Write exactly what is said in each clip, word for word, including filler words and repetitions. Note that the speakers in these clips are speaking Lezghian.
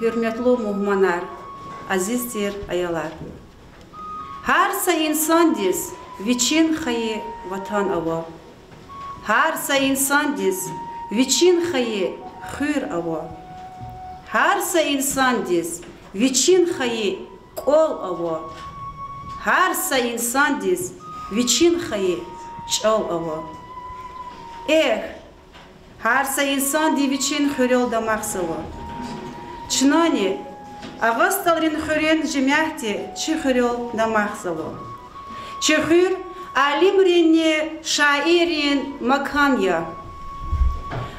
Гьуьрметлу мугьманар, азиз тир аялар! Гьар са инсандиз вичин хайи ватан ава. Гьар са инсандиз вичин хайи хуьр ава. Гьар са инсандиз вичин хайи кӀвал ава. Гьар са инсандиз вичин хайи чӀал ава. Эхь, гьар са инсанди вичин хуьрел дамахзава. Чнани, агъа СтӀалрин хуьруьн жемятди, чи хуьрел дамахзава. Чи хуьр алимринни шаиррин макан я.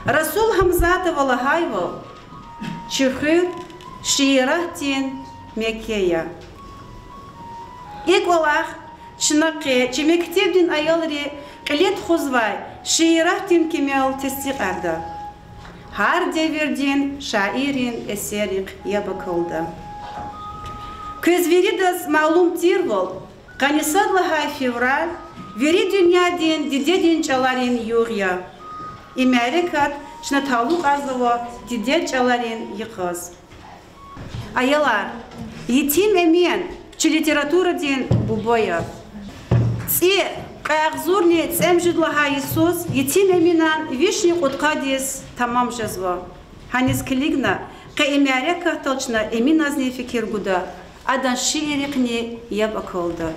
Расул Гьамзатова лагьайвал, чи хуьр шииратдин Мекке я. И кӀвалах чна къе чи мектебдин аялри кьиле тухузвай шииратдин кимел тестикьарда. Гьар девирдин шаиррин эсеррихъ яб акалда. Квез виридаз малум тирвал, къанни сад лагьай февраль вири дуьньядин дидедин чӀаларин югъ я. И мярекат чна талукьарзава дидед чӀаларин йикъаз. Аялар, Етим Эмин чи литературадин буба я. ЦӀи кьве агъзурни цӀемуьжуьд лагьай йисуз Етим Эминан вишни кьудкъадиз тамам жезва. Гьаниз килигна, къе и мярекатдал чна Эминазни фикир гуда, адан шииррихъни яб акалда.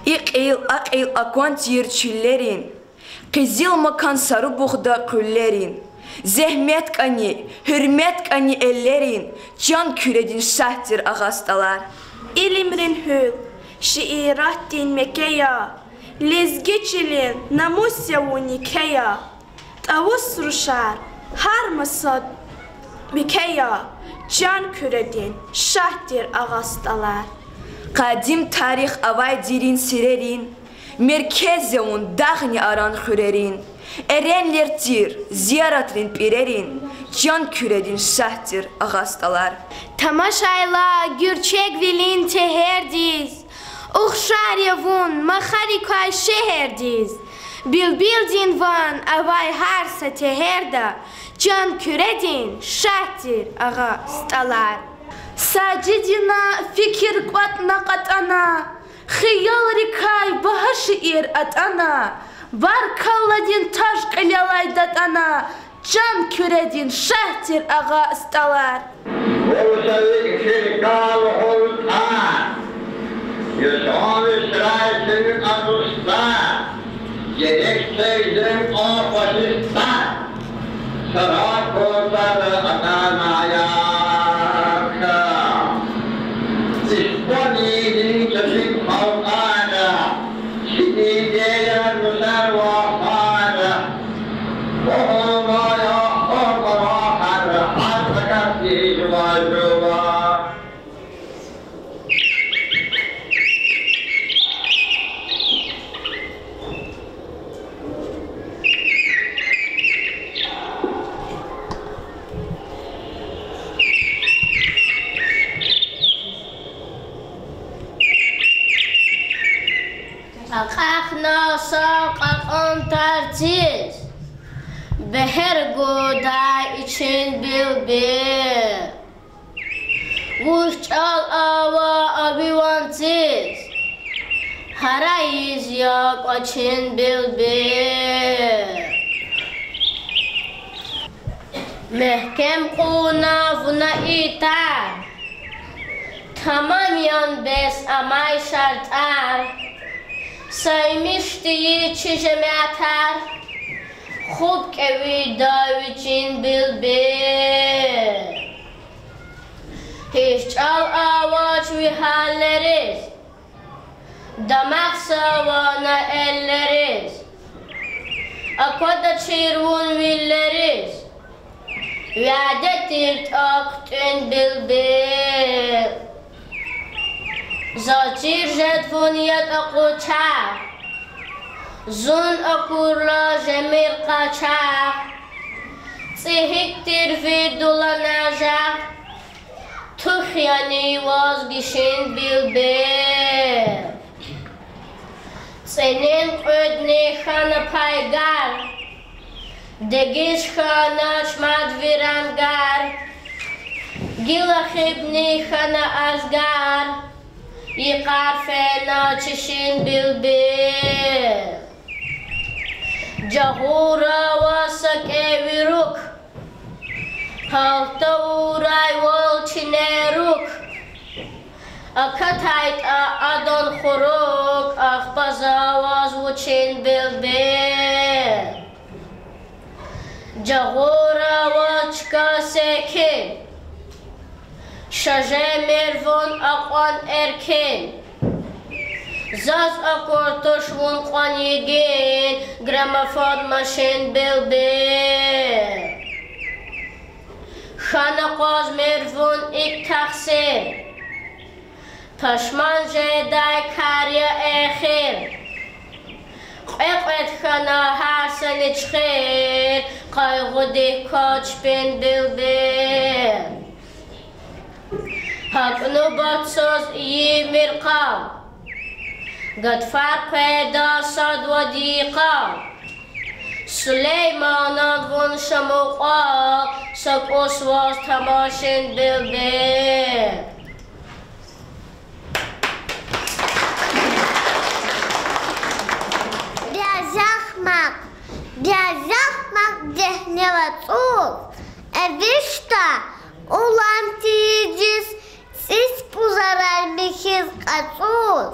И кьил, а кьил акван тир чуьллерин, къизил макан Сарубухда къуьллерин, зегьмет кӀани, гьуьрмет кӀани эллерин, чан Куьредин шагь тир, агъа СтӀалар. Илимрин гьуьл, шииратдин Мекке я, лезги чилин намус я вун, еке я. ТӀавус-рушар гьар масад меке я, чан Куьредин шагь тир, агъа СтӀалар. Къадим тарих авай дерин сирерин, меркез я вун дагъни аран хуьрерин, эренлер тир зияратрин пӀирерин, чан Куьредин шагь тир, агъа СтӀалар. Тамашайла гуьрчегвилин тегьердиз, ухшар я вун махарикай шегьердиз. Билбилдин ван авай гьар са тегьерда, чан Куьредин шагь тир, агъа СтӀалар. Сажидина фикир кӀватӀна кьатӀана, хиялрикай багьа шиир атӀана, баркалладин таж кьилелай датӀана, чан Куьредин шагь тир, агъа СтӀалар. Вучиз хьи калгьун тӀвар, юшан вишрай чун а дустар, герек теждин кьван фашистар, сарар кутаз атанаяр. Испаниядин чӀехи халкьар, чи дидеяр нусар вахар, бахамая халкьар, гьар са касди жува-жува. Акьахна са кьакьан тарциз, бегьер гудай ичин билбил. Вуч чӀал ава а ви ванциз, гьарайиз я кӀвачин билбил. Мягькем кьуна вуна и тар, тамам ян бес амай шартӀар, саймиш тийиз чи жемятар, хупӀ кӀевида вичин билбил. Гьич чӀал авач ви гьаллериз, дамахзава на эллериз, аквадачир вун виллериз, вяде тир тӀвар хъуьтӀуьн билбил. Заз чир жеда вун ятӀа къучахъ, зун акурла жемир къачагъ, цӀи гьикӀ тир ви дуланажагъ, тух яни ваз гишин билбил. ЦӀинин кьуьдни хьана пайгар, дегиш хьанач мад ви рангар, Гила хибни хьана азгар, йикъар фена чи шин билбил. Жагъура ва са кӀеви рук, гьал тавурайвал чинерук. АкатайтӀа адан хурук, ахпа за ваз вучин билбил. Жагъура ва чка секин, ша жемир вун акьван эркин. Заз акур туш вун кьван йигин, граммофон машин билбил. Хьана акъвазмир вун икӀ тахсир, пашман жедай кар я эхир. Кьве-кьвед хьана гьар са ничхир, къайгъудик квач пин билбил. ГьакӀ нубатсуз ийимир къал, гатфар къведа сад-вад йикъал. Сулейманан вун ша мукьвал, са кӀус ваз тамашин билбил. Бязахмак, бязахмак дегьнел ацӀуз, эвичтӀа улам тийижиз, цӀис пӀузарар михьиз кьацӀуз,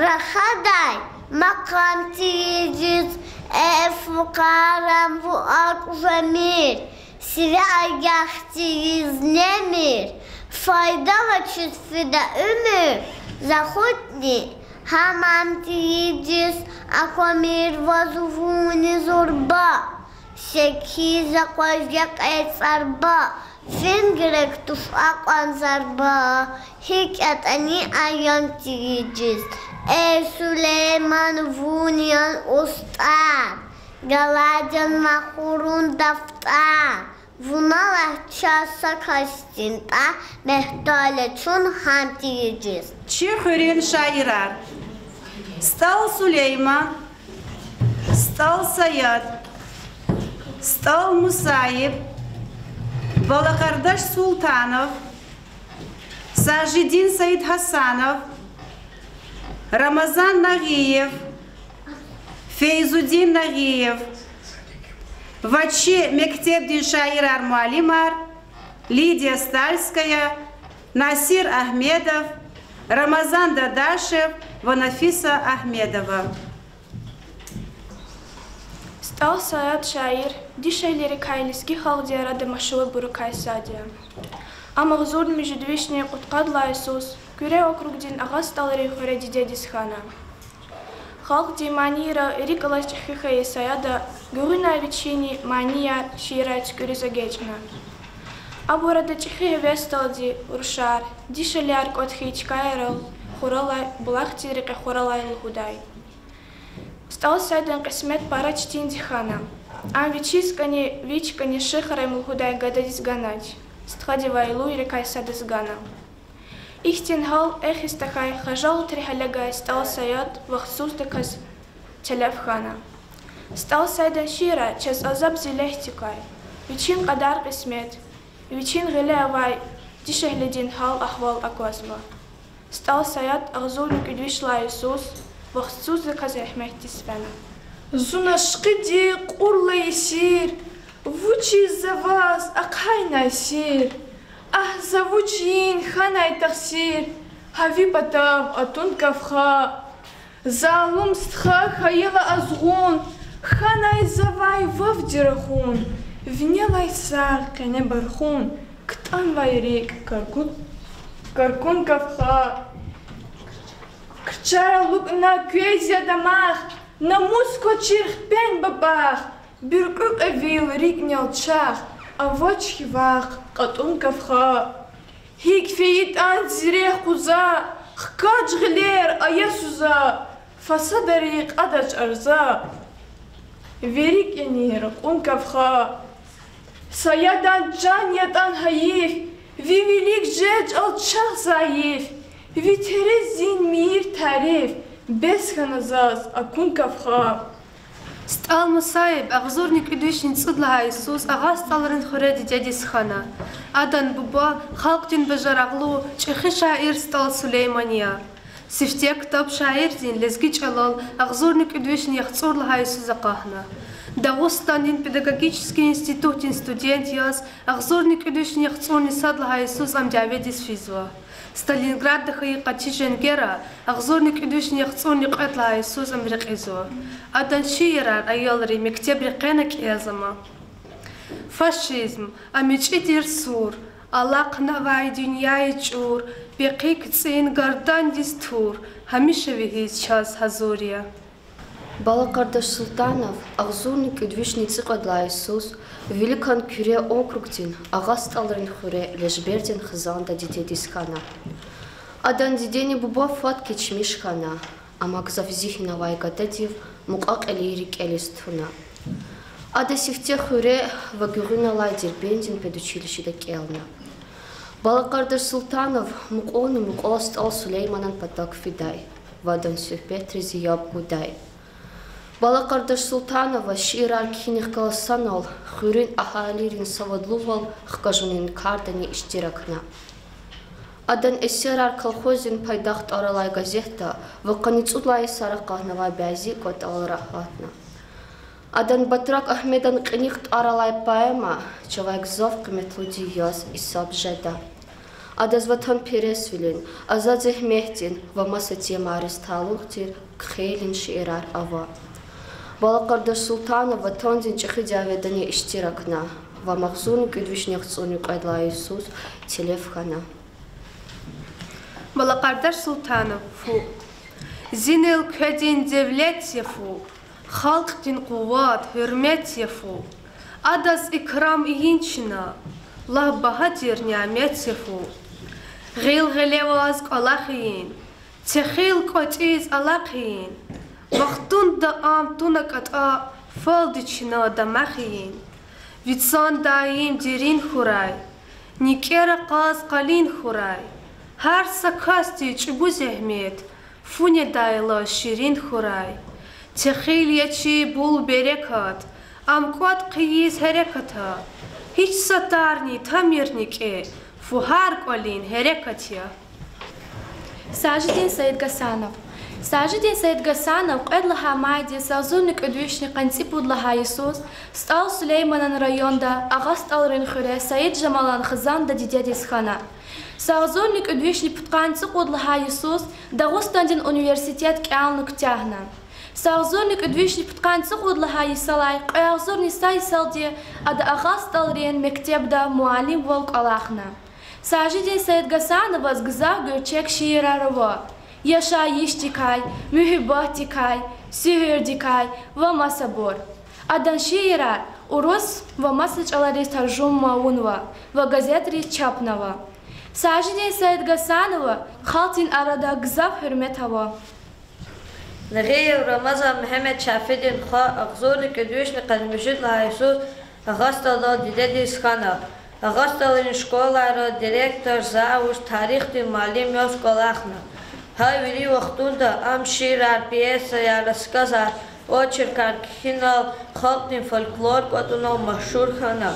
рахадай макъам тийижиз, э, фукъарам вун акӀ жемир, сиве агакь тийиз немир, файда авачиз фида уьмуьр, за хутӀни гьамам тийижиз, аквамир ваз вунни зурба, секиз акъваз я кьве цӀарба, фин герек туш акьван зарба, гьикӀ ятӀани аян тийижиз. Эй Сулейман, вун яни устӀар, галайди яни вахурун дафтар, вуна лагь чаз са касдин тӀвар, мягьтел я чун гьам тийижиз. Чи хуьруьн шаирар: СтӀал Сулейман, СтӀал Саяд, СтӀал Мусаиб, Балакъардаш Султанов, Сажидин Саидгьасанов, Рамазан Нагъиев, Фейзудин Нагъиев ва чи мектебдин шаирар, муаллимар Лидия Стальская, Насир Агьмедов, Рамазан Дадашев ва Нафиса Агьмедова. СтӀал Саяд шаир дишегьлийрикай, лезги халкьдин арада машгьурбурукай сад я. Ам агъзурни муьжуьд вишни кьудкъад лагьай йисуз Куьре округдин Агъа СтӀалрин хуьре дидедиз хьана. Халкьдин манийрал рикӀ алаз чӀехи хьайи Саяда гуьгъуьнай вичини манияр шиирар туькӀуьриз эгечӀна. Абур ада чӀехи гьевесдалди рушар, дишегьлияр кӀватӀ хьайи чкайрал хуралай, булахдин рекье хуралай лугьудай. СтӀал Саядан кьисмет пара читинди хьана. Ам вичиз кӀани, вич кӀани шихрайми лугьудай гададиз ганач, стхадивай лугьуз рикай садаз гана. Ихьтин гьал эхиз тахьай хажалатри гьелелгай СтӀал Саяд вахтсуздаказ телеф хьана. СтӀал Саядан шиирар чаз азаб-зилегьдикай, вичин кьадар-кьисмет, вичин гъиле авай дишегьлидин гьал-агьвал аквазва. СтӀал Саяд агъзурни кӀуьд виш лагьай йисуз вахтсуздаказ регьметдиз фена. Зун ашкъиди кьурла есир, вучиз за ваз ахъайнай сир? Агь, за вуч ийин хьанай тахсир, гьа ви патав атун гаф хьа. Залум стха хьайила азгъун, хьанай завай вавди рахун, винелай сагъ къене бархун, ктӀанвай рикӀ каркун, каркун гаф хьа. Крчара лукӀна квез я дамах, намус квачир хпен бабах, буьркьуь кьве вил рикӀни алчах, авач хьи вахъ кьатӀун гаф хьа. ГьикӀ фейитӀан зи рехъ къуза, хкаж гъилер ая суза, фасадари кьадач арза, ви рикӀ яни ракьун гаф хьа. Саядан чан ятӀан гьайиф, ви вилик жеч алчах зайиф, ви терезин мийир тариф бес хьана заз акун гаф хьа. СтӀал Мусаиб агъзурни кӀуьд вишни цӀуд лагьай йисуз Агъа СтӀалрин хуьре дидедиз хьана. Адан буба халкьдин бажарагълу, чӀехи шаир СтӀал Сулейман я. Сифте ктаб шаирдин лезги чӀалал агъзурни кӀуьд вишни яхцӀур лагьай йисуз акъахна. Дагъустандин педагогический институтдин студент яз агъзурни кӀуьд вишни яхцӀурни сад лагьай йисуз ам дяведиз физва. Сталинградда хьайи къати женгера агъзурни кӀуьд вишни яхцӀурни кьвед лагьай йисуз ам рекьизва. Адан шиирар аялри мектеб рекьена кӀелзама. Фашизм, а мичӀи тир сур, алахънавай дуьнья и чӀур, пехъи кицӀин гардандиз тур, гьамиша вегьиз чаз гьазур я. Бала Къардаш Султанов агъзурни кӀуьд вишни цӀикьвед лагьай йисуз Великан Куьре округдин Агъа СтӀалрин хуьре Лежбердин хизанда дидедиз хьана. Адан дидени буба фад кечмиш хьана, амма гзаф зигьин авай гададив мукьва-кьили рикӀелиз туна. Ада сифте хуьре ва гуьгъуьналай Дербентдин педучилищеда кӀелна. Бала Къардаш Султанов мукьвални мукьвал СтӀал Сулейманан патав фидай ва адан суьгьбетриз яб гудай. Бала Къардаш Султанова шиирар кхьинихъ галаз санал хуьруьн агьалийрин савадлувал хкажунин кардани иштиракна. Адан эсерар колхоздин пайдах тӀвар алай газетда ва къанни цӀуд лагьай йисара акъахнавай бязи кӀватӀалра гьатна. Адан Батрак Агьмедан кьиникь тӀвар алай поэма чавай гзаф къиметлуди яз гьисаб жеда. Адаз ватанпересвилин, азад зегьметдин ва маса темайриз талукь тир кхьейлин шиирар ава. Бала Къардаш Султанов ватандин чӀехи дяведани иштиракна ва агъзурни кӀуьд вишни яхцӀурни кьвед лагьай йисуз телеф хьана. Бала Къардаш Султанов, фу. Зи нел кведин девлет я, фу, халкьдин къуват, гьуьрмет я, фу. Адаз икрам ийин чна, лагь, багьа тир нямет я, фу. Гъил гъиле ваз кӀвалах ийин, техил кӀватӀиз алахъ ийин, вахтунда ам туна кӀатӀа, фалди чна дамах ийин. Ви цан даим дерин хьурай, никӀера кьаз къалин хьурай, гьар са касди чӀугу зегьмет фу недайла ширин хьурай. Техил я чи бул берекат, ам кӀватӀ хъийиз гьереката, гьич са тарни тамир никӀе, фу, гьар кӀвалин гьерекат я. Сажидин Саидгасанов. Сажидин Саидгасанов кьвед лагьай майдиз агъзурни кӀуьд вишни къанни цӀипуд лагьай йисуз СтӀал Сулейманан районда Агъа СтӀалрин хуьре Саиджамалан хизанда дидедиз хьана. Агъзурни кӀуьд вишни пудкъанни цӀукьуд лагьай йисуз Дагъустандин университет кӀелна куьтягьна. Агъзурни кӀуьд вишни пудкъанни цӀукьуд лагьай йисалай кьве агъзурни са йисалди ада Агъа СтӀалрин мектебда муаллимвал кӀвалахна. Сажидин Саидгасановаз гзаф гуьрчег шиирар ава: яшайишдикай, муьгьуьббатдикай, суьгьуьрдикай ва масабур. Адан шиирар урус ва маса чӀалариз таржума авунва ва газетриз чапнава. Сажидин Саидгасанова халкьдин арада гзаф гьуьрмет ава. Нагъиев Рамазан Мегьамед Шафидин хва агъзурни кӀуьд вишни къанни муьжуьд лагьай йисуз Агъа СтӀалдал дидедиз хьана. Агъа СтӀалрин школайра директор, завуч, тарихдин муаллим яз кӀвалахна. Гьа вири вахтунда ам шиирар, пьесаяр, рассказар, очеркар кхьинал, халкьдин фольклор кӀватӀунал машгьур хьана.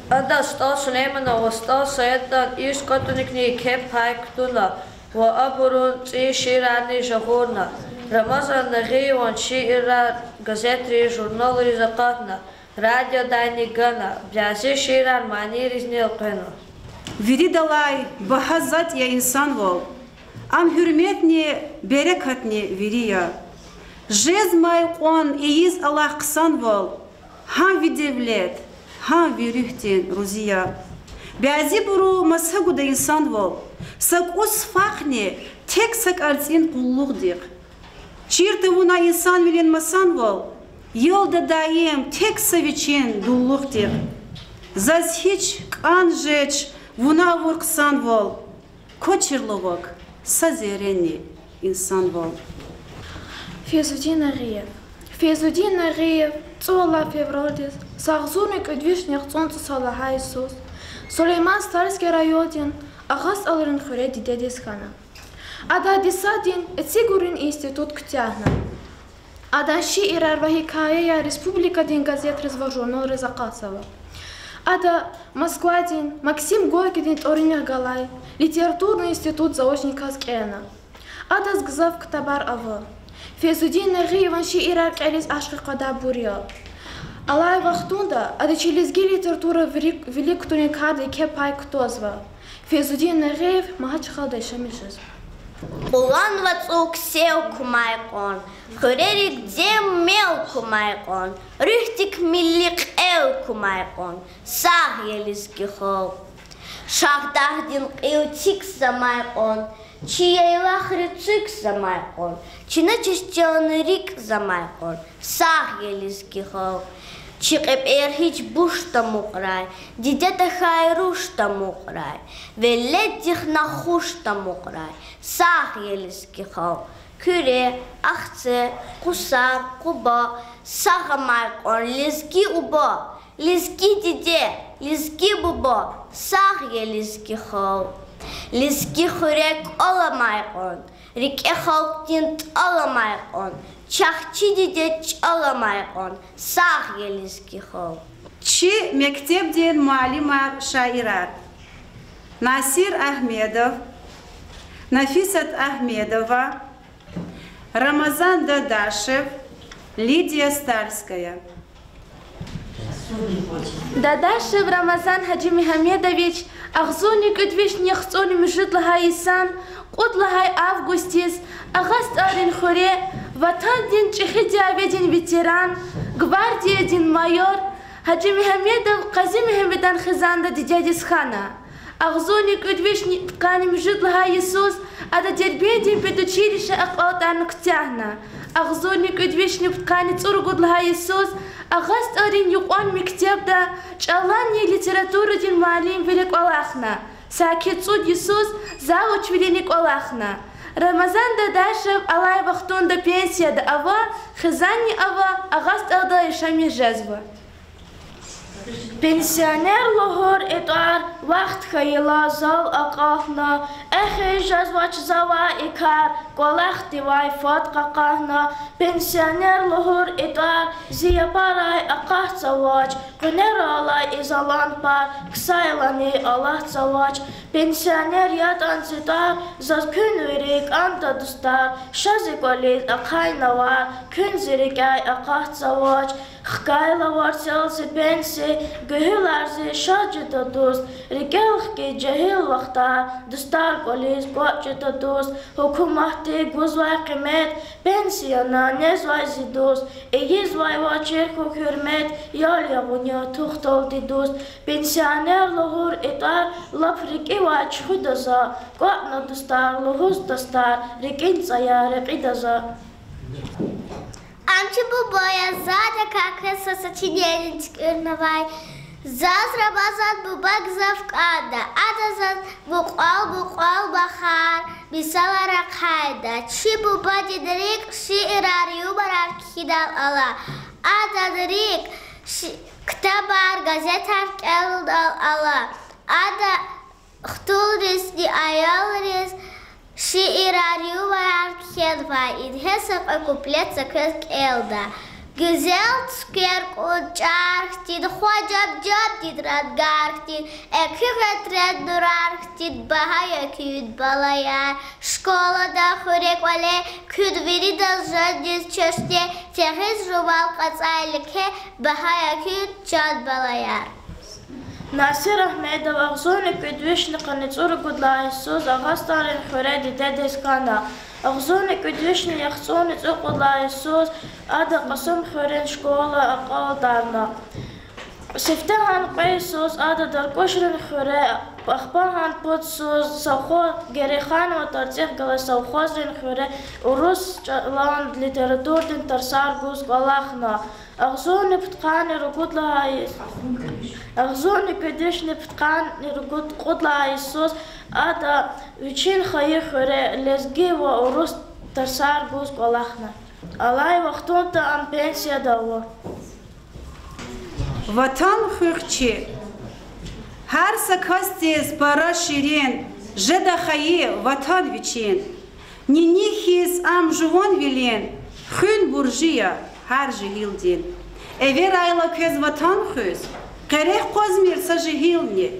Ада СтӀал Сулейманан ва СтӀал Саидан ирс кӀватӀуникни еке пай кутуна ва абурун цӀийи шиирарни жагъурна. Рамазан Нагъиеван шиирар газетриз, журналриз акъатна, радиодайни гана, бязи шиирар манийризни элкъвена. Виридалай багьа затӀ я инсанвал, ам гьуьрметни берекатни вири я. Жезмай кьван ийиз алай хъсанвал, гьам ви девлет, гьам ви руьгьдин рузи я. Бязибуру маса гуда инсанвал, са кӀус фахни тек са кӀарцӀин къуллугъдихъ. Чир тавуна инсанвилин масанвал, ялда даим тек са вичин дуллухдихъ. Заз гьич кӀан жеч вуна авур хъсанвал, квачирла вак са зеррени инсанвал. Фейзудин Нагъиев. Фейзудин Нагъиев цӀуд лагьай февралдиз, агъзурни кӀуьд вишни яхцӀурни цӀусад лагьай йисуз, Сулейман-Стальский райондин Агъа СтӀалрин хуьре дидедиз хьана. Ада десадин эцигунрин институт куьтягьна. Адан шиирар ва гьикаяяр республикадин газетриз ва журналриз акъатзава. Ада Москвадин Максим Горькийдин тӀварунихъ галай литературный институт заочниказ кӀелна. Адаз гзаф ктабар ава. Фейзудин Нагъиеван шиирар кӀелиз ашкъи къведайбур я. Алай вахтунда ада чи лезги литература вилик, вилик кутунин карда еке пай кутазва. Фейзудин Нагъиев Магьачкъалада яшамиш жезва. Кьулан вацӀу ксел кумай кьван, хуьрерик дем-мел кумай кьван, руьгьдик милли кьел кумай кьван, сагъ я лезги халкь. Шагьдагъдин кьил цик замай кьван, чи яйлахри цуьк замай кьван, чна чиз чални рикӀ замай кьван, сагъ я лезги халкь. Чи кьепӀер гьич буш тамукьрай, диде тахьай руш тамукьрай, веледдихъ нахуш тамукьрай, сагъ я лезги халкь. Куьре, Ахцегь, Кьусар, Къуба, сагъ амай кьван лезги уба, лезги диде, лезги буба, сагъ я лезги халкь. Лезги хуьре кӀвал амай кьван, рикӀе халкьдин тӀал амай кьван, чахъ чи диде чӀал амай кьван, сагъ я лезги халкь. Чи мектебдин муаллимар, шаирар: Насир Агьмедов, Нафисат Агьмедова, Рамазан Дадашев, Лидия Стальская. Дадашев Рамазан Гьажимегьамедович агъзурни кӀуьд вишни яхцӀурни муьжуьд лагьай йисан кьуд лагьай августдиз Агъа СтӀалрин хуьре Ватандин ЧӀехи дяведин ветеран, гвардиядин майор Къазимегьамедов Къазимегьамедан хизанда дидедиз хьана. Агъзурни кӀуьд вишни пудкъанни муьжуьд лагьай йисуз ада Дербентдин педучилище акьалтӀарна куьтягьна. Агъзурни кӀуьд вишни пудкъанни цӀуругуд лагьай йисуз Агъа СтӀалрин юкьван мектебда чӀаланни литературадин муаллимвиле кӀвалахна. Саки цӀуд йисуз завучвилини кӀвалахна. Рамазан Дадашев алай вахтунда пенсияда ава, хизанни ава, Агъа СтӀалда яшамиш жезва. Пенсионер лугьур и тӀвар вахт хьайила зал акьахна, эхиз жезвач завай и кар, кӀвалахдивай фад къакъатна. Пенсионер лугьур и тӀвар зи япарай акъатзавач, къуьнера алай и залан пар ксайлани алатзавач. Пенсионер ятӀан зи тӀвар заз куьн вири кӀанда, дустар, ша зи кӀвализ ахъайна вар, куьн зи рикӀяй акъатзавач. Хкайла варцел зи пенси, гуьгьуьлар зи шад жеда, дуст, рикӀел хкиз жегьил вахтар, дустар, кӀвализ кӀватӀ жеда, дуст. Гьукуматди гузвай къимет, пенсияна незвай зи дуст, ийизвай ваз чир хьухь, гьуьрмет, ял ягъуни я тухдалди, дуст. Пенсионер лугьур и тӀвар лап рикӀивай чуьхуьда за, кӀватӀна, дустар, лугьуз дастар, рикӀин цӀаяр рекьида за. Ам чи буба я, за адакай квез са сочинение туькӀуьрнавай. Заз Рамазан буба гзаф кӀанда, ада заз мукьвал-мукьвал бахар, мисалар ахъайда. Чи бубадин рикӀ шиирар, юморар кхьидайдал ала. Адан рикӀ ши-, ктабар, газетар кӀелдайдал ала. Ада хтулризни аялриз шиирар, юморар кхьенвай. Ингье са кьве куплет за квез кӀелда. Гуьзел цуьквер кьуд чӀар хьтин, хва жаб-жабдин рангар хьтин, экуь гъетрен нурар хьтин, багьа я куьн, балаяр. Школада, хуьре, кӀвале куьн виридаз жандиз чешне, тегъиз жувал кьацӀай ликве, багьа я куьн, чан балаяр. Насир Агьмедов агъзурни кӀуьд вишни къанни цӀуругуд лагьай йисуз Агъасталрин хуьре дидедиз хьана. Агъзурни кӀуьд вишни яхцӀурни цӀукьуд лагьай йисуз ада Кьасумхуьруьн школа акьалтӀарна. Сифте гьа кьве йисуз ада Даркушрин хуьре, ахпа гьа пуд йисуз совхо-, Герейханова ТӀварцӀихъ галай совхозрин хуьре урус чӀалан литературдин тарсар гуз кӀвалахна. Агъзурни пудкъанни ругуд лагьай, агъзурни кӀуьд вишни пудкъанни ругуд, кьуд лагьай йисуз ада вичин хайи хуьре лезги ва урус тарсар гуз кӀвалахна. Алай вахтунда ам пенсияда ава. Ватан хуьх чи, гьар са касдиз пара ширин, жеда хайи Ватан вичин. Нини хьиз ам жуван вилин, Хуьн буржи я гьар жегьилдин. Эверайла квез ватан хуьз, къерех къвазмир са жегьилни.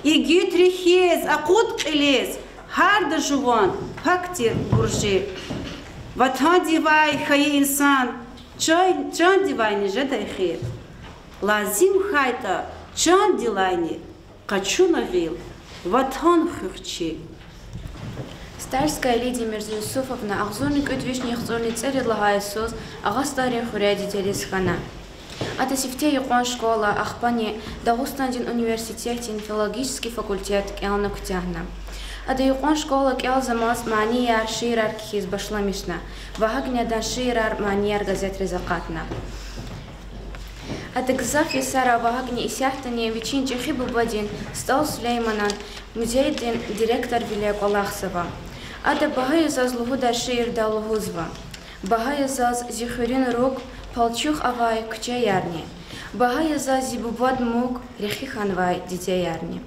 Игит рехиз, акъуд кьилиз, гьарда жуван пак тир буржи. Ватандивай хьайи инсан чан-, чандивайни жедай хийир. Лазим хьайтӀа чандилайни, къачуна гъил, ватан хуьх чи. Старская Лидия Мирзоюсуфовна агъзурни кӀуьд вишни яхцӀурни цӀерид лагьай йисуз Агъа Сталин хуьре дидедиз хьана. Ада сифте юкьван школа, ахпани Дагъустандин университетдин филологический факультет кӀелна куьтягьна. Ада юкьван школа кӀелзамаз манияр, шиирар кхьиз башламишна ва гьакӀни адан шиирар, манияр газетриз акъатна. Ада гзаф йисара ва гьакӀни исятдани вичин чӀехи бубадин СтӀал Сулейманан музейдин директорвиле кӀвалахзава. Ада Багьа я заз лугьудай шиирда лугьузва: Багьа я заз зи хуьруьн руг, палчух авай куьчеярни, багьа я заз зи бубад муг, рехи хьанвай дидеярни.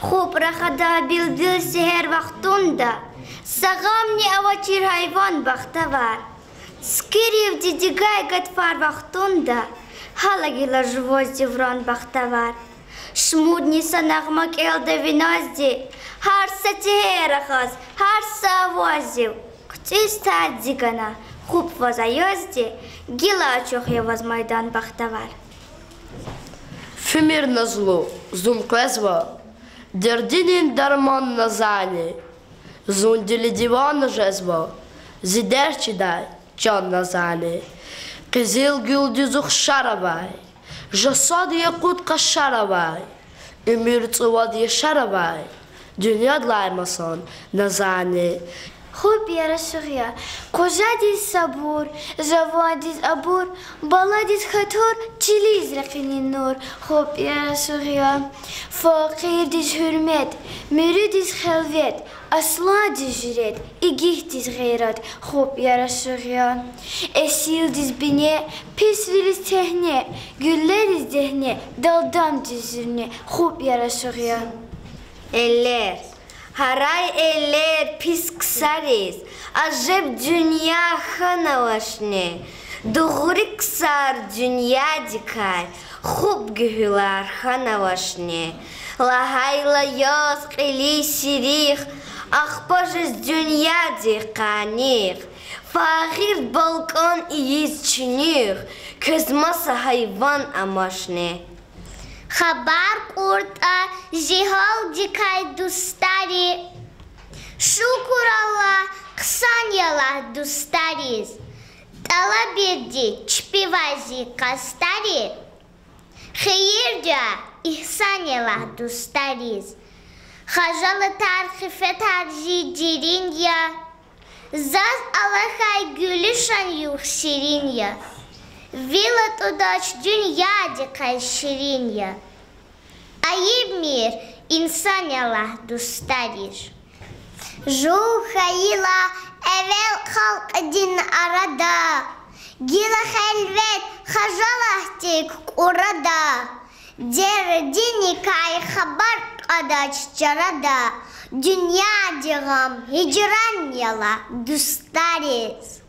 Хупӏ рахадай билбил сегьер вахтунда, са гъамни авачир гьайван бахтавар. Цуькверивди дигай гатфар вахтунда, гьала гила жуваз девран бахтавар. Шумудни са нагъма кӏелда виназди, гьар са сегьер рахаз, гьар са авазив хъуьтӏуьз тар дигана, хупӏ ваз аязди, гила ачух я ваз майдан бахтавар. Фимир назлу, зун къвезва, дердинин дарман Назани, зун дили дивана жезва, зи дерт чидай чан Назани. Къизил гуьлдиз ухшар авай, жасад якъут къашар авай, уьмуьр цӏувад яшар авай, дуьньядилай масан Назани. Хупӏ ярашугъ я къужадиз сабур, жавандиз абур, баладиз хатур, чилиз ракъини нур. Хупӏ ярашугъ я факъирдиз гьуьрмет, муьруьдиз хелвет, асландиз жуьрет, игитдиз гъейрат. Хупӏ ярашугъ я эсилдиз бине, писвилиз тегьне, гуьллериз дегьне, далдамдиз зуьрне. Хупӏ ярашугъ я. Эллер. Гьарай эллер пис ксариз, ажеб дуьнья хьанавачни, дугъри ксар дуьньядикай хупӏ гуьгьуьлар хьанавачни. Лагьайла яз кьилин сирих, ахпа жез дуьньядин къаних, фагъир балкӏан ийиз чиних, квез маса гьайван амачни. Хабар кьуртӏа жигьалдикай дустари, шукур Аллагь, хъсан я лагь дустариз, тӏалабирди чпивай зи къастари, хийирди я, игьсан я лагь дустариз. Хажалатар, хифетар жи дерин я, заз алахьай гуьлуьшан югъ ширин я, вил атӏудач дуьньядикай ширин я. Айибмир, инсан я лагь дустариз. Жув хьайила эвел халкьдин арада, гила хелвет, хажалатдик кьурада, дердиникай хабар кьадач чарада, дуьньядин гъам гьижран я лагь дустариз.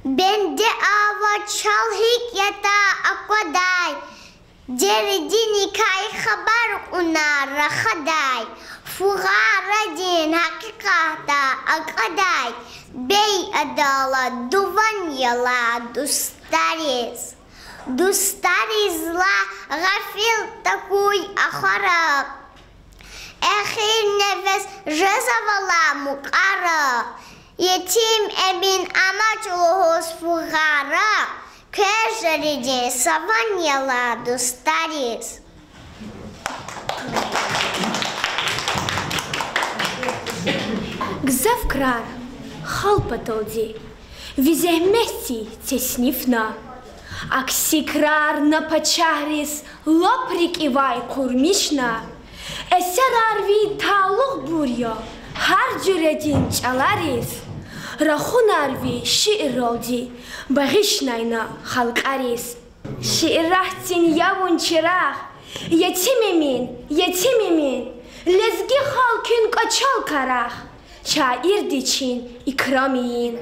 Бенде авач чал гьикӏ ятӏа аквадай, дердиникай хабар кьуна рахадай, фугъарадин гьакъикъатда акьадай, бей адалат дуван я лагь дустариз. Дустариз лагь гъафил тахьуй ахвара, эхир нефес жезва лагь мукьвара, Етим Эмин амач лугьуз фугъара, квез жеридин саван я лагь дустариз. Гзаф крар халкь паталди ви зегьметдин теснифна, акси крар на пачагьриз лап рикӏивай къурмишна, эсерар ви талукьбур я гьар жуьредин чӏалариз, рахунар ви шиирралди багъишнай на халкьариз. Шииратдин я вун чирагъ, Етим Эмин, Етим Эмин, лезги халкьдин кӏвачел къарагъ, шаирди чин икрам ийин.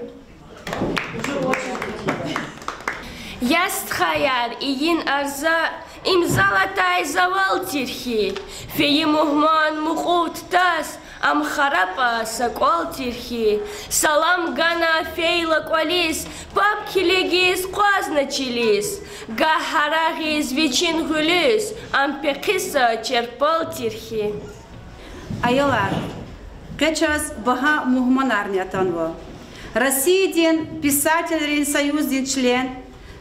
Я стхаяр, ийин арза, им зал атай завал тир хьи, фейи мугьман мукьув тутаз, ам харапӀа са кӀвал тир хьи, салам гана фейила кӀвализ, паб килигиз къвазна чилиз, гагь гьарагъиз вичин гъуьлуьз, ам пехъи са черпал тир хьи. Аялар, къе чаз багьа мугьманарни атанва. Россиядин писателрин союздин член,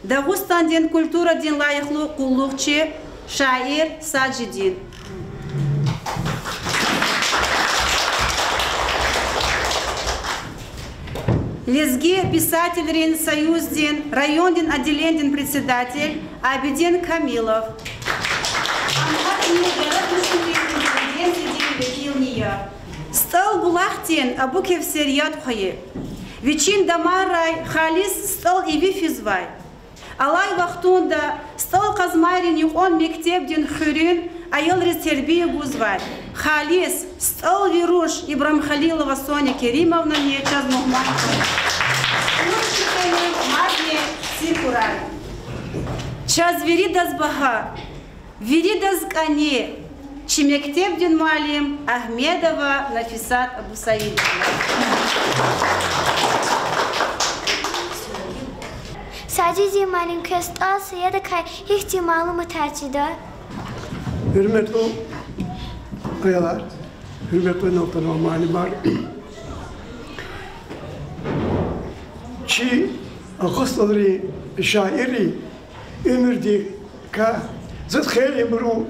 Дагъустандин культурадин лайихлу къуллугъчи, шаир Сажидин. Лезги писателрин союздин райондин отделениедин председатель Абидин Камилов. Ам гьакӀни яратмишунрин интеллигенциядин векилни я. СтӀал булахдин Абукевсер яд хъвайи, вичин дамаррай халис стӀал иви физвай. Алай вахтунда СтӀал Къазмайрин юкьван мектебдин хуьруьн аялриз тербия гузвай халис СтӀалви руш Ибрагьимхалилова Соня Керимовнани чаз мугьман хьана. Вун шикилив мадни сир хьурай. Чаз виридаз багьа, виридаз кӀани чи мектебдин муаллим Агьмедова Нафисат Абусаидовна. Сажидин муаллим, квез СтӀал Саядакай гьихьтин малуматар чида? Гьуьрметлу аялар, гьуьрметлу инал атанвай муаллимар. Чи агъа СтӀалрин шаиррин уьмуьрдикай заз хейлин ибурун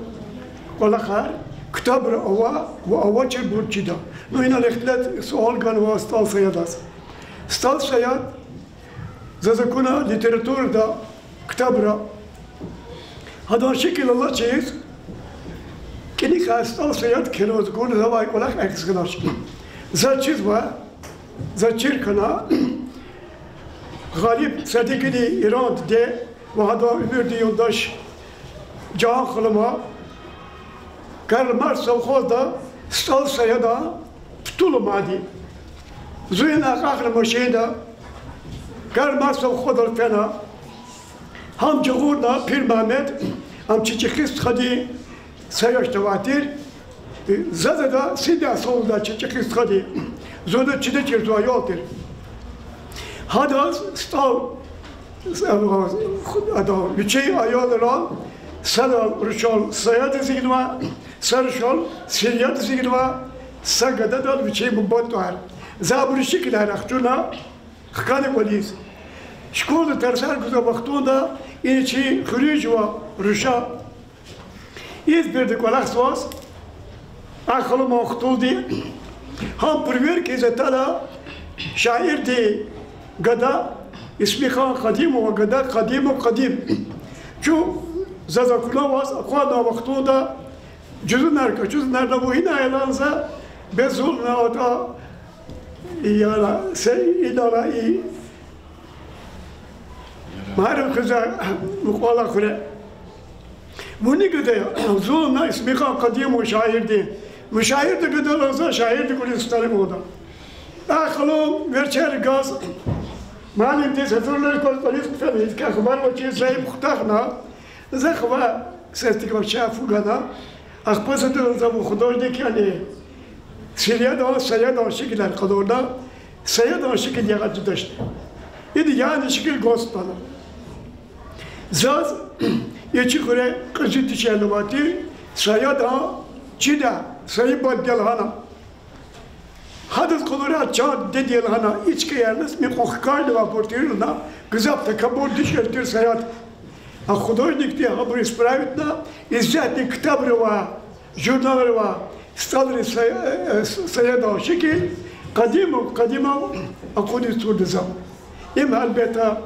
кӀвалахар ктабра ава ва авачирбур чида. Ну, инал ихтилат суал ганва СтӀал Саядаз. СтӀал Саяд заз акуна литературада ктабра. Гьадан шикил алачиз, кӀаникай СтӀал Саяд кхьенваз акуна, завай кӀвалах эксгенач. Заз чизва, заз чир хьана, Гъалиб Садикьиди, Иран диде, ва гьадан уьмуьрдин юлдаш Жагьан халума Карл Маркс совхозда СтӀал Саядан путул амайди. Зун ина акьахна машинда Карл Маркс совхоздал фена. Гьам жагъурна Пирмамед, ам чи чӀехи стхадин саягъ авай тир. Заз ада сида асулда чи чӀехи стхади. Зун ада чида чирзавай аял тир. Гьадаз СтӀал, ада вичин аялрал садал рушал Саяд эцигнава, са рушал Сирияд эцигнава, са гададал вичин буба тӀвар. За абурун шикилар ахчуна хкана кӀвализ. Школада тарсар гузвай вахтунда и чи хуьруьз жува руша Избирда кӀвалахзаваз, а халуман хтулди, гьам проверка ийиз атана шаирдин гада Исмихан Къадимова, гада Къадимов Къадим. Чун, заз акунваз, акъвазнавай вахтунда жузунар кӀанзава, жузунар лагьана, вун гьинай лагьана за, бес зулна атӀа, яна, се инал и Марин хиза мукьвал хуьре. Вуни гада я, зулна Исмихан Къадимов шаирди. Вун шаирди гада лагьана за, шаирди кӀвализ старик лугьуда. А халу верчер газ муаллимдиз гьазурна кӀвализ куфена, идкай хабар авачиз за им хутахна, за хва сестик вача фу гана, ахпа за лагьана за вун художник яни, Сириядан, Саядан шикилар къалурна, Саядан шикил ягъад жедачни. Ида яни шикил гваз тана. Заз и чи хуьре кьуьзуь дишегьли авай тир, Саядан чида, Саиб диде лагьана. Гьадаз къалурай чан диде лагьана, и чкаярни са мукьва хкайла авайбур тир лагьана, гзаф такабур дишегьли тир Саяд. А художникди гьабур исправитьна, исятда ктабра ва журналра ва СтӀалрин Са-, э, Саядан шикил Къадимов, Къадимов акъудиз турда за. Им, гьелбетда,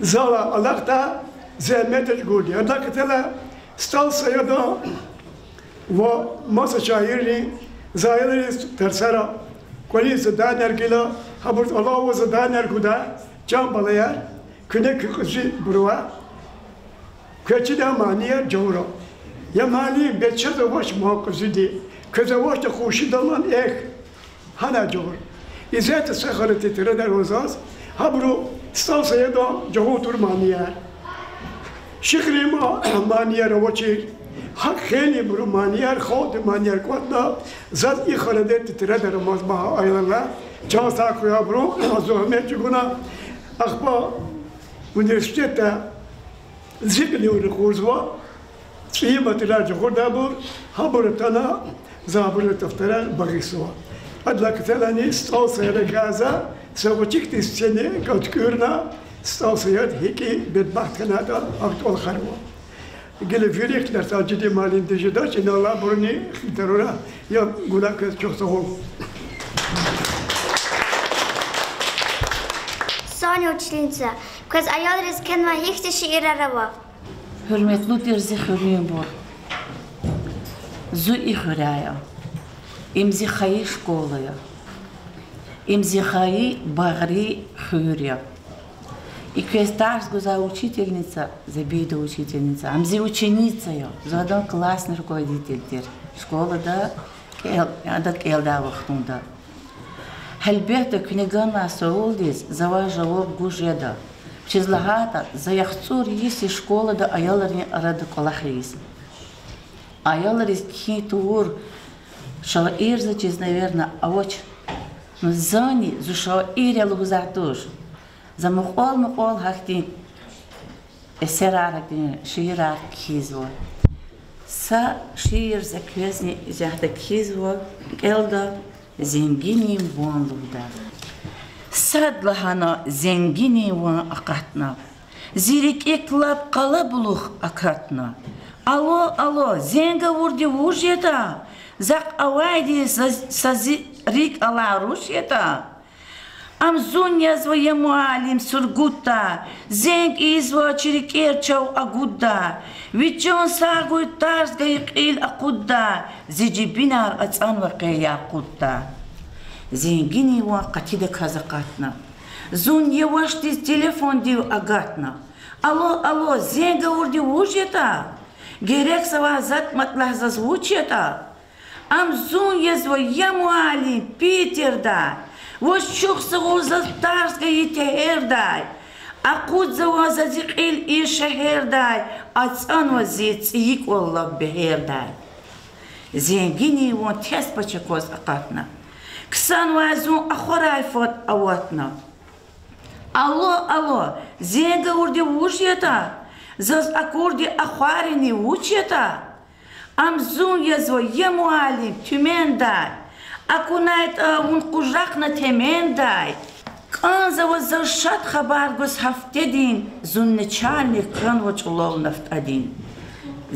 зала алахъда зегьмет жагъурди. Адакай тела СтӀал Саядан ва маса шаиррин за аялриз тарсара кӀвализ заданияр гила, гьабур алава заданияр гуда, чан балаяр, куьне куь кьуьзуьбурувай, квез чидай манияр жагъурай. Я мани, бес чаз авач ман кьуьзуьди, квез авачтӀа хушдалан эхь. Гьана жагъур. Исятда са хьана тетрадь ава заз, гьабуру СтӀал Саядан жагъур тур манияр. Шииррин манияр авачир, гьакӀ хейлибуру манияр, халкьдин манияр кӀватӀна, заз и хьана тетрадь рамаз багьа аялар, чан сагъ хьуй абуру, зегьмет чӀугуна, ахпа университетда зи кьилив ракъурзава, цӀийи материал жагъурдайбур, гьабур атана, за абурун дафтарар багъишзава. Адалай кьилелани СтӀал Саяда кьаза, са гъвечӀи хьтин сцена кӀан туькӀуьрна, СтӀал Саяд гьикӀ бедбахт хьанатӀа, гьахьтин кӀвалахар ава. Гила вири ихтилатар Сажидин муаллимди жедач, инал алайбуруни ихтилатар авуна, я гунагь квез чухсагъул. Соня учительница, квез аялриз кхьенвай гьихьтин шиирар ава? Гьуьрметлу тир зи хуьруьнбур, зун и хуьряй я. Им зи хайи школа я. Им зи хайи багъри хуьр я. И квез тарс гузвай учительница, Зебида учительница, ам зи ученица я, зун адан классный руководитель тир школада, кӀел-, ада кӀелдай вахтунда. Гьелбетда, куьне ганвай суалдиз завай жаваб гуз жеда. Вучиз лагьайтӀа за яхцӀур йис я школада аялрин арада кӀвалах ийиз. Аялриз кхьин тавур шаирзачиз, наверно, авач. Ну, зани зун шаир я лугьузвайди туш. За мукьвал-мукьвал гьахьтин эсерар, гьахьтин шиирар кхьизва. Са шиир за квезни исятда кхьизва, кӀелда, Зенгинин ван лугьудай. Садлагьана зенгинин ван акъатна. Зи рикӀик лап къалабулух акатна. Ало, ало, зенг авурди вуж ятӀа? Захъ авайди са, са зи рикӀ алай руш ятӀа? Ам зун язва, я муаллим, Сургутдай, зенг ийизва, чи рикӀер чав агуддай. Ви чан сагъ гуй, тарс гайи кьил акъуддай, зи жибинар ацӀанва къе якъутдай. Зенгинин ван къатидаказ акъатна. Зун явашдиз телефондив агатна. Ало, ало, зенг авурди вуж ятӀа? Герекзавай затӀ-матӀ лагь заз, вуч ятӀа? Ам зун язва, я муаллим, Питердай. Ваз чухсагъул заз тарс гайи тегьердай. Акъудзава за зи кьил и шегьердай, ацӀанва зи цӀийи кӀвал лап бегьердай. Зенгинин ван тестпач акваз акъатна. Ксанвай зун ахварай фад аватна. Ало, ало, зенг авурди вуж ятӀа? Заз акурди ахварини вуч ятӀа? Ам зун язва, я муаллим, Тюменьдай. АкӀунайтӀа вун къужахъна темендай. КӀанзава заз шад хабар гуз гьафтедин, зун начальник хьанва чӀулав нафтӀадин.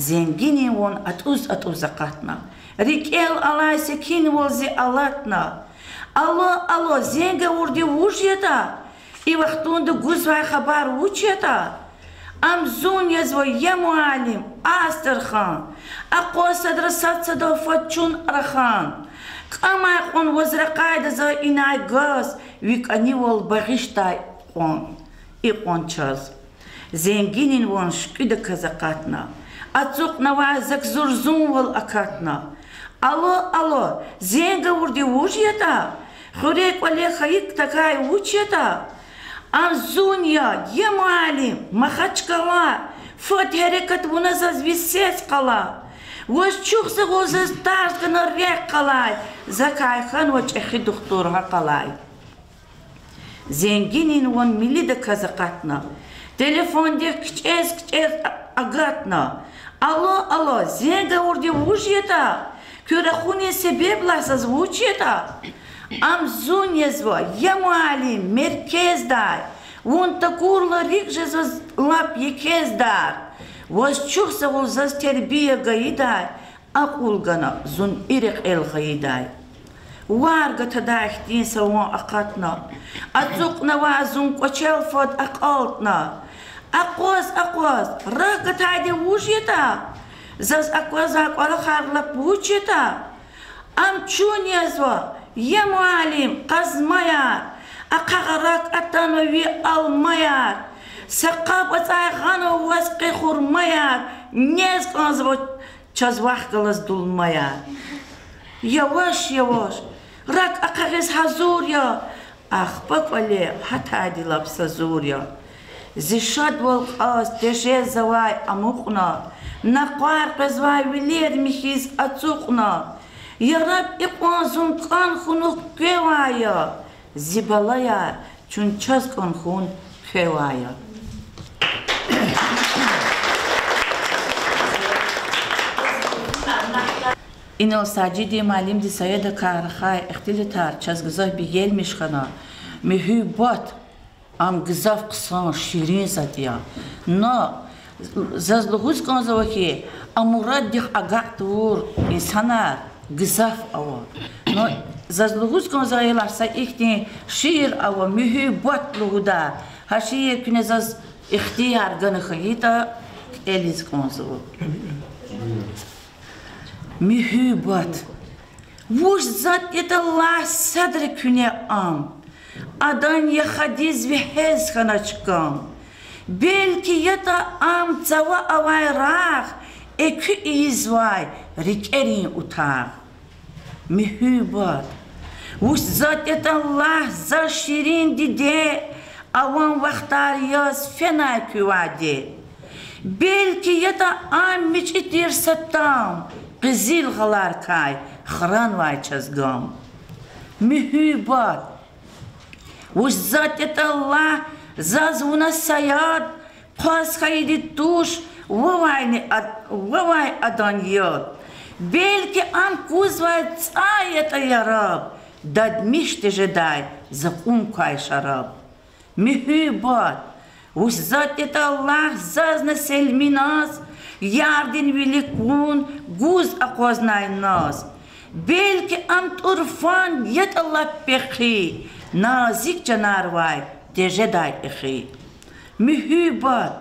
Зенгинин ван атӀуз-атӀуз акъатна. РикӀел алай секинвал зи алатна. Ало, ало, зенг авурди вуж ятӀа? И вахтунда гузвай хабар вуч ятӀа? Ам зун язва, я муаллим, Астрахань. Акъваз садра сад-садав фад чун рахан. КӀамай кьван ваз ракъайда за инай газ, ви кӀанивал багъишдай кьван, икьван чаз. Зенгинин ван шуькӀуьдаказ акъатна. Ацукьнавай зак зурзунвал акатна. Ало, ало, зенг авурди вуж ятӀа? Хуьре кӀвале хьайи тахьай вуч ятӀа? Ам зун я, я муаллим, Махачкъала. Фад гьерекат вуна заз ви сес къала. Ваз чухсагъул заз тарс гана рехъ къалай, закай хьанва чӀехи духтур гьакьалай. Зенгинин ван милидаказ акъатна. Телефондихъ кичӀез-кичӀез а-, агатна. Ало, ало, зенг авурди вуж ятӀа? Куь рахунин себеб лагь заз, вуч ятӀа? Ам зун язва, я муаллим, меркездай. Вун такурла рикӀ жезва лап екездар. Ваз чухсагъул заз тербия гайидай, акьул гана зун и рекьел гъайидай. Вар гатадай хьтин са ван акъатна. Ацукьнавай зун кӀвачел фад акьалтна. Акъваз, акъваз, рагъ гатайди вуж ятӀа? Заз аквазвай кӀвалахар лап вуч ятӀа? Ам чун язва, я муаллим, къазмаяр. Ахъа гъарак атанва ви алмаяр. Са къаб ацӀай гъанва ваз къе хурмаяр. Нез кӀанзава чаз вахъ галаз дулмаяр. Яваш-яваш, Рак ахъа гъиз гьазур я, ахпа кӀвале гьатайди лап са зур я. Зи шадвал кьаз тежез завай амукьна, накъвар къвезвай вилер михьиз ацукьна. Яраб икьван зун кӀан хьунухь квевай я, зи балаяр, чун чаз кӀан хьун хвевай я. Инал Сажидин муаллимди Саидакай рахай ихтилатар чаз гзаф бегенмиш хьана, муьгьуьббат, ам гзаф хъсан, ширин затӀ я. Но заз лугьуз кӀанзава хьи, а мураддихъ агакь тавур инсанар гзаф ава. Но заз лугьуз кӀанзавайла са ихьтин шиир ава, муьгьуьббат лугьудай. Гьа шиир куьне заз ихтияр гана хьайитӀа, кӀелиз кӀанзава. Муьгьуьббат. Вуч затӀ ятӀа лагь садра куьне ам, адан яхадиз вегьез хьанач кам. Белки ятӀа ам цава авай рагъ, экуь ийизвай рикӀерин утагъ. Муьгьуьббат. Вуч затӀ ятӀа лагь, заз ширин диде, аван вахтар яз фенай куь ваде. Белки ятӀа ам мичӀи тир са там, къизил гъаларикай хранвай чаз гам. Муьгьуьббат. Вуч затӀ ятӀа лагь, заз вуна са яд, хъваз хьайиди туш, вавайни ад-, вавай адан яд. Белки ам кузвай цӀай ятӀа яраб, дадмиш тежедай за кьун квай шараб. Муьгьуьббат. Вуч затӀ ятӀа лагь, зазни Селминаз ярдин вилик вун гуз акъвазнай наз. Белки ам тӀурфан ятӀа лап пехи, назик чанарвай тежедай эхи. Муьгьуьббат.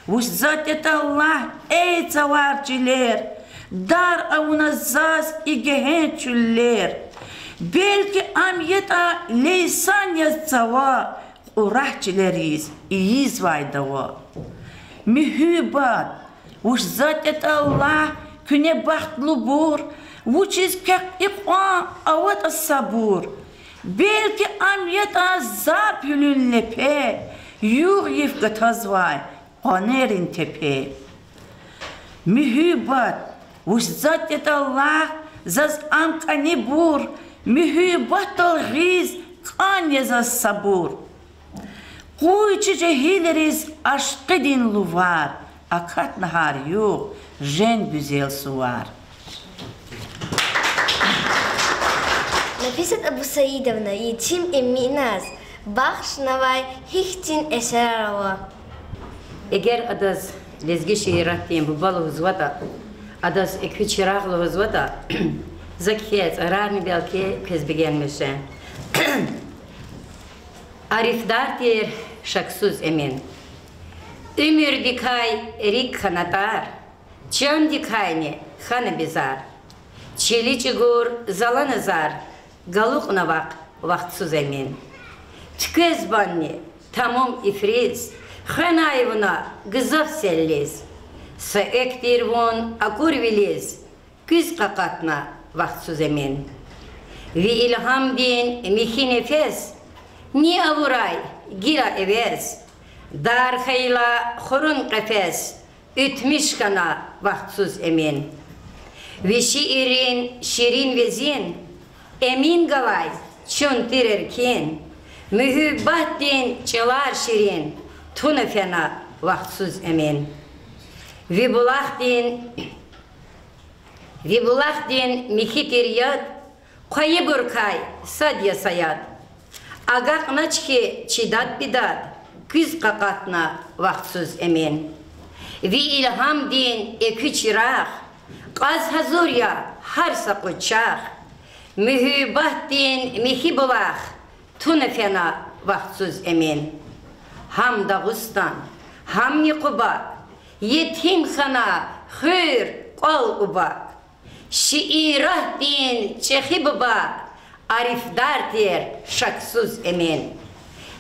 Вуч затӀ ятӀа лагь, эй цавар чилер, дар авуна заз и гегьенш чуьллер. Белки ам ятӀа лейсан яз цава, кьурагь чилериз ийизвай дава. Муьгьуьббат. Вуч затӀ ятӀа лагь, куьне бахтлубур, вучиз квехъ икьван аватӀа сабур. Белки ам ятӀа Зарб гьуьлуьн лепе, югъ-йиф гатазвай къванерин тепе. Муьгьуьббат. Вуч затӀ ятӀа лагь, заз ам кӀанибур, муьгьуьббатдал гъиз кӀан я заз сабур. Къуй чи жегьилриз ашкъидин лувар, акатна гьар югъ жен гуьзел сувар. Нафисат Абусаидовна, Етим Эминаз бахшнавай гьихьтин эсерар ава? Эгер адаз лезги шииратдин буба лугьузватӀа, адаз экуь чирагъ лугьузватӀа, за кхьей цӀарарни белки квез бегенмиш жен. Арифдар тир шаксуз Эмин. Уьмуьрдикай рикӀ хьана тӀар, чандикайни хьана бизар. Чили чӀугур залана зар, галукьна вахъ вахтсуз Эмин. Туьквез банни тамум ифриз, хвенай вуна гзаф селлиз. Са экв тир вун акӀур вилиз, куьз къакъатна вахтсуз Эмин. Ви илгьамдин михьи нефес ни авурай гила эвез, дар хьайила хурун къефес, уьтмиш хьана вахтсуз Эмин. Ви шииррин ширин везин Эмин галай чун тир эркин, муьгьуьббатдин чӀалар ширин туна фена вахтсуз Эмин. Ви булахдин Ви булахдин михьи тир яд, хъвайибурукай сад я сад яд. Агакьнач хьи чи дад-бидад, куьз къакъатна вахтсуз Эмин. Ви илгьамдин экуь чирагъ, кьаз гьазур я гьар са къуз чагъ. Муьгьуьббатдин михьи булах туна фена вахтсуз Эмин. Гьам Дагъустан, гьамни Къуба, етим хьана хуьр, кӀвал, уба. Шииратдин чӀехи буба, арифдар тир шаксуз Эмин.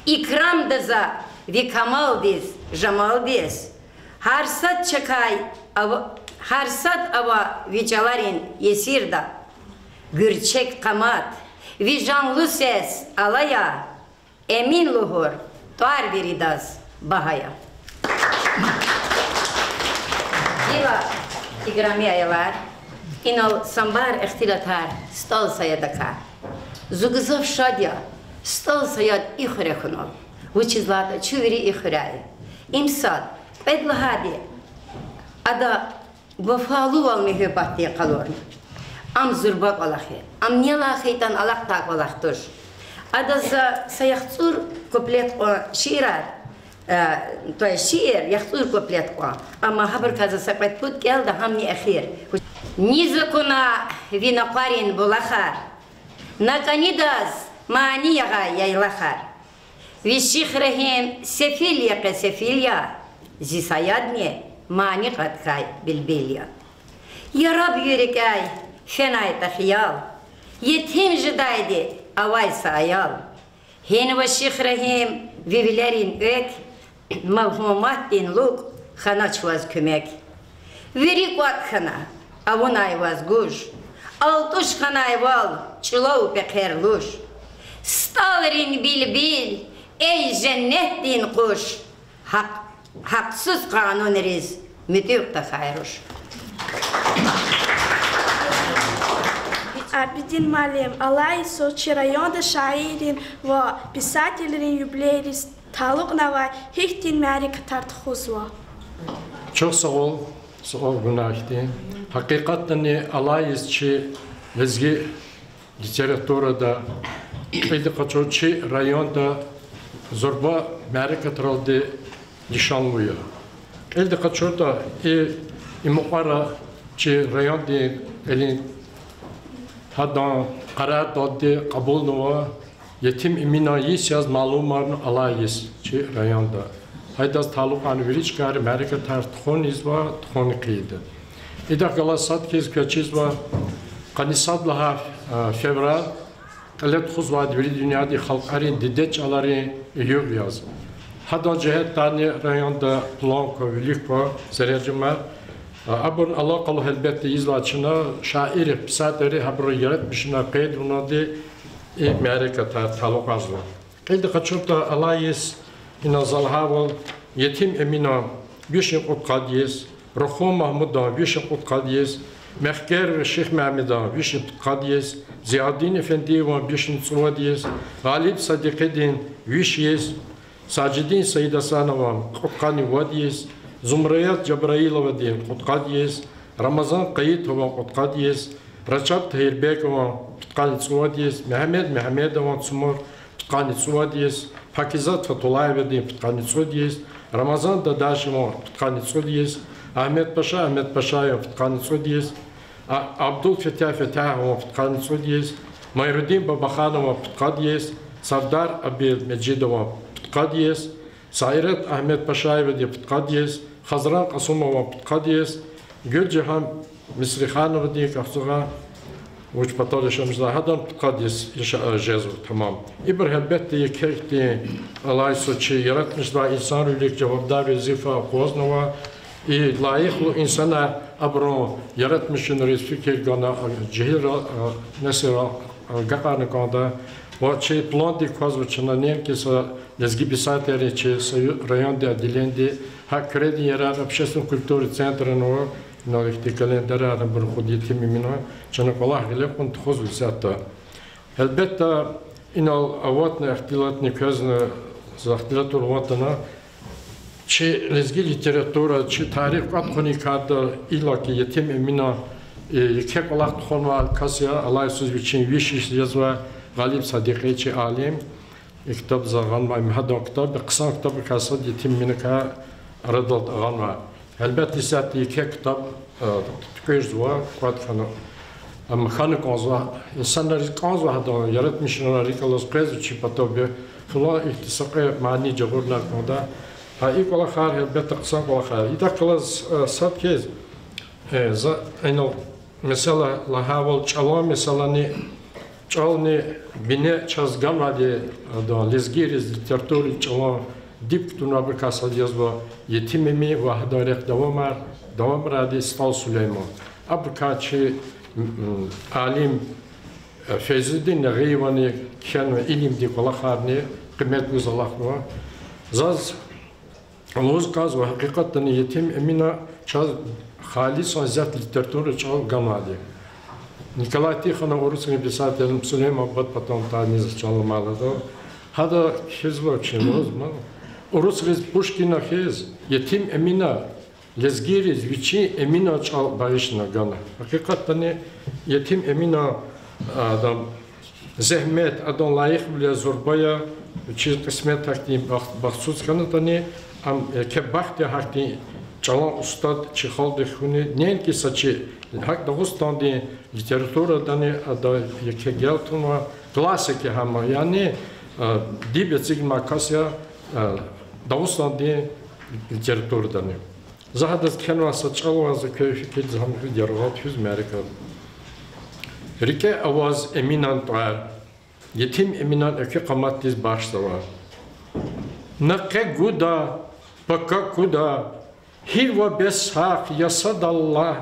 Икрамда за ви камалдиз, жамалдиз, гьар сад чакай ав-, гьар сад ава ви чӀаларин есирда. Гуьрчег къамат, Ви жанлу сес алай я, Эмин лугьур тӀвар виридаз багьа я. Гила, играми аялар, инал самбар ихтилатар СтӀал Саядакай. Зун гзаф шад я, СтӀал Саяд и хуьре хьунал, вучиз лагьайтӀа чун вири и хуьряй я. Им сад, кьвед лагьайди, ада вафалувал муьгьуьббатдин къалурна. Ам зурба кӀвалах я, ам нелай хьайитӀани алакьдай кӀвалах туш. Адаз за са яхцӀур куплет кьван шиирар, э, то есть шиир, яхцӀур куплет кьван, амма гьабурукай за са кьвед-пуд кӀелда, гьамни эхир. Низ акуна ви накъварин булахар, на кӀанидаз мани ягъай яйлахар. Ви Шихрагьим сефил я, къе сефил я, зи Саядни мани кьатӀай билбил я. Яраб ви рикӀяй фенайтӀа хиял, етим жедайди авай са аял. Гьинва, Шихрагьим, ви вилерин экв, мавгьуматдин лукӀ хьанач ваз куьмек. Вири кӀватӀ хьана, авунай ваз гуж, алтӀуш хьанай вал чӀулав пехъер луж. СтӀалрин билбил, эй, женнетдин къуш, гьахъ-, гьахъсуз къанунриз муьтӀуьгъ тахьай руш. Абидин муаллим, алай йисуз чи районда шаиррин ва писателрин юбилейриз талукьнавай гьихьтин мярекатар тухузва? Чухсагъул, суал гунай хьтин. Гьакъикъатдани алай йис чи лезги литературада, кьилди къачур чи районда зурба мярекатралди лишанлу я. Кьилди къачуртӀа, и, и мукьвара чи райондин кьилин гьадан къарардалди кьабулнава Етим Эминан йис яз малумарна алай йис чи районда. Гьа идаз талукьарнавай вири чкайра мярекатар тухун ийизва, тухун хъийида. Идахъ галаз сад хьиз квез чизва, къанни сад лагьай, э, февраль кьиле тухузвайди вири дуьньядин халкьарин дидед чӀаларин югъ яз. Гьадан жигьетдайни районда план ква, вилик ква серенжемар. Абурун алакъалу гьелбетда ийизвай чна шаирри, писателри, гьабурун яратмишунар къейд авунвайди и мярекатар талукьарзава. Кьилди къачуртӀа, алай йис, инал за лагьайвал, Етим Эминан вишни кьудкъад йис, Рухун Магьмудан вишни кьудкъад йис, Мехкерви Шихмямедан вишни пудкъад йис, Зиядин Эфендиеван вишни цӀувад йис, Гъалиб Садикъидин виш йис, Сажидин Саидгьасанован кьудкъанни вад йис, Зумраят Жабраиловадин кьудкъад йис, Рамазан Къаитован кьудкъад йис, Рачаб Тагьирбекован пудкъанни цӀувад йис, Мегьамед Мегьамедован, Цумур, пудкъанни цӀувад йис, Пакизат Фатуллаевадин пудкъанни цӀуд йис, Рамазан Дадашеван пудкъанни цӀуд йис, Агьмедпаша Агьмедпашаеван пудкъанни цӀуд йис, А-, Абдулфетягь Фетягьован пудкъанни цӀуд йис, Майрудин Бабаханован пудкъад йис, Сардар Абилмежидован пудкъад йис, Саират Агьмедпашаевадин пудкъад йис, Хазран Кьасумован пудкъад йис, Гуьлжагьан Мисрихановадин, кафзугъа, вуч патал яшамиш жезвай, гьадан пудкъад йис яша-, жезва тамам. Ибур гьелбетда еке-еке алай йисуз чи яратмишзавай инсанрин вилик жавабдар везифа акъвазнава. И лайихлу инсанар абурун яратмишунриз фикир гана, жегьилрал, несилрал агакьарна кӀанда. Ва чи пландик квазва чна неинки са лезги писателри чи са райондин отделениди, гьакӀ Куьредин ярар общественный культурный центрни ава, инал ихьтин календарар, абуру худ Етим Эминан, чна кӀвалах гъиле кьун тухузва исятда. Гьелбетда, инал аватна ихтилатни квезна, за ихтилат авунатӀа, чи лезги литература, чи тарих кӀватӀ хьуникарда иллаки Етим Эминан, э, еке кӀвалах тухванвай кас я, алай йисуз вичин виш йис жезвай Гъалиб Садикъи, чи алим. И ктаб за гъанвай, им гьадан ктаб я, хъсан ктабрикай сад Етим Эминакай арадал гъанвай. Гьелбетда, исятда еке ктаб, э, туькӀуьрзава, кӀватӀ хьана, ам хьана кӀанзава. Инсанриз кӀанзава гьадан яратмишунар рикӀ алаз къвезва чи патав, фулан ихьтин са кьве мани жагъурна кӀанда. Гьа и кӀвалахар гьелбетда хъсан кӀвалахар я. Идахъ галаз, э, сад хьиз, э, за инал месела лагьайвал, чӀалан меселани, чӀални бине чаз ганвайди, адан лезгийриз литературин чӀалан диб кутунвайбурукай сад язва Етим Эми ва гьадан рехъ давамар, давамарайди СтӀал Сулейман. Абурукай чи, м, алим Фейзудин Нагъиевани кхьенва илимдин кӀвалахарни, къимет гуз алахънава. Заз лугьуз кӀанзава, гьакъикъатдани Етим Эмина чаз халисан исятда литература чӀал ганвайди. Николай Тихонов, урусрин писатель, Сулейман Батпатан тайни заз чан аламайла ада. Гьада кхьизва чи лугьуз, урусриз Пушкина хьиз, Етим Эмина лезгийриз вичин Эминан чӀал багъишна гана. Гьакъикъатдани Етим Эмина, адан зегьмет, адан лайихвиле зурба я, вичиз кьисмет гьахьтин бахт, бахтсуз хьанатӀани, ам еке бахт я гьахьтин чӀалан устад чи халкьдихъ хьуни, неинки са чи, гьакӀ Дагъустандин литературадани ада еке гел тунва, классик я гьам, яни, а, диб эцигнавай кас я, а, Дагъустандин литературадани. За гьадаз кхьенвай са чӀал ава, за квез фикирдиз гьам яргъал физ, мярекат. РикӀе аваз Эминан тӀвар. Етим Эминан экуь къаматдиз бахшзава. На къе гуда, пака куда, гьил ва бесагъ, я сад Аллагь,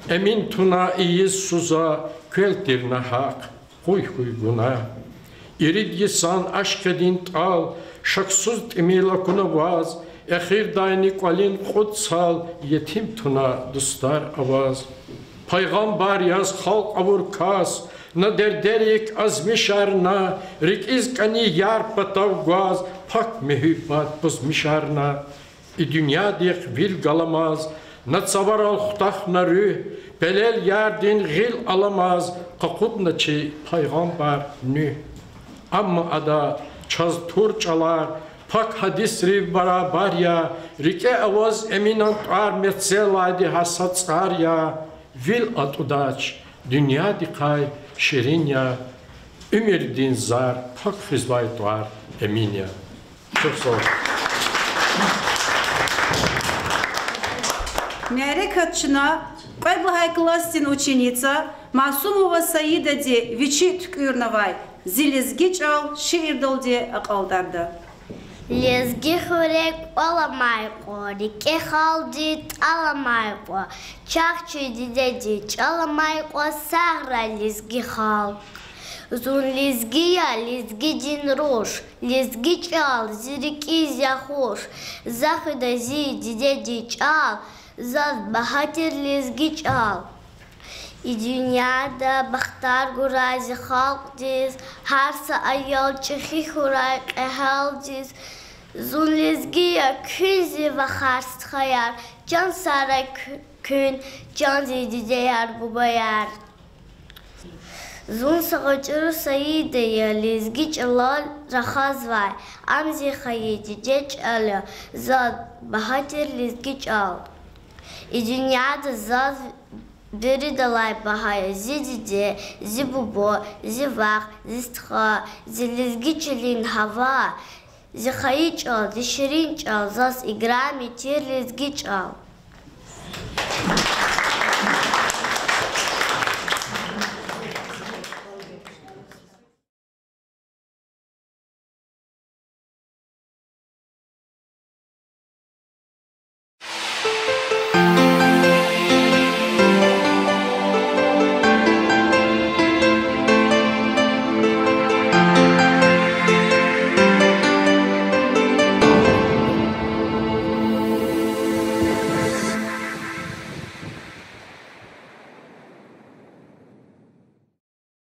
Эмин туна ийиз суза, квел тир нагьахъ, къуй хьуй гунагь. Ирид йисан ашкъидин тӀал, шаксуз тӀимил акуна ваз, эхирдайни кӀвалин кьуд сал, етим туна дустар аваз. Пайгъамбар яз халкь авур кас, на дердерик азмишарна, рикӀиз кӀани яр патав гваз, пак муьгьуьббат бузмишарна. И дуьньядихъ вил галамаз, на цаварал хутахна руьгь, пелел ярдин гъил аламаз, къакъудна чи пайгъамбар Нуьгь. Амма ада чаз тур чӀалар, пак гьадисрив барабар я, рикӀе аваз Эминан тӀвар, мецелайди гьа са цӀар я, вил атӀудач, дуьньядихъай ширин я, уьмуьрдин зар, пак хуьзвай тӀвар Эмин я. Чухсагъул. Мярекат чна кьвед лагьай классдин ученица Масумова Саидади вичи туькӀуьрнавай Зи лезги чӀал шиирдалди акьалтӀарда. Лезги хуьре кӀвал амай кьван, рикӀе халкьди тӀал амай кьван, чахъ чи дидеди чӀал амай кьван, сагърай лезги халкь. Зун лезги я, лезгидин руш, лезги чӀал зи рикӀиз я хуш. За хуьда зи дидедин чӀал, заз багьа тир лезги чӀал. И дуьньяда бахтар гурай зи халкьдиз, гьар са аял чӀехи хьурай кьегьалдиз. Зун лезги я, куьн зи вахар, стхаяр, чан сарай ку-, куьн, чан зи дидеяр, бубаяр. Зун са гъвечӀи руш Саида я, лезги чӀалал рахазвай, ам зи хайи диде чӀал я, заз багьа тир лезги чӀал. И дуьньяда заз виридалай багьа я зи диде, зи буба, зи вах, зи стха, зи лезги чилин гьава, зи хайи чӀал, зи ширин чӀал, заз играми тир лезги чӀал.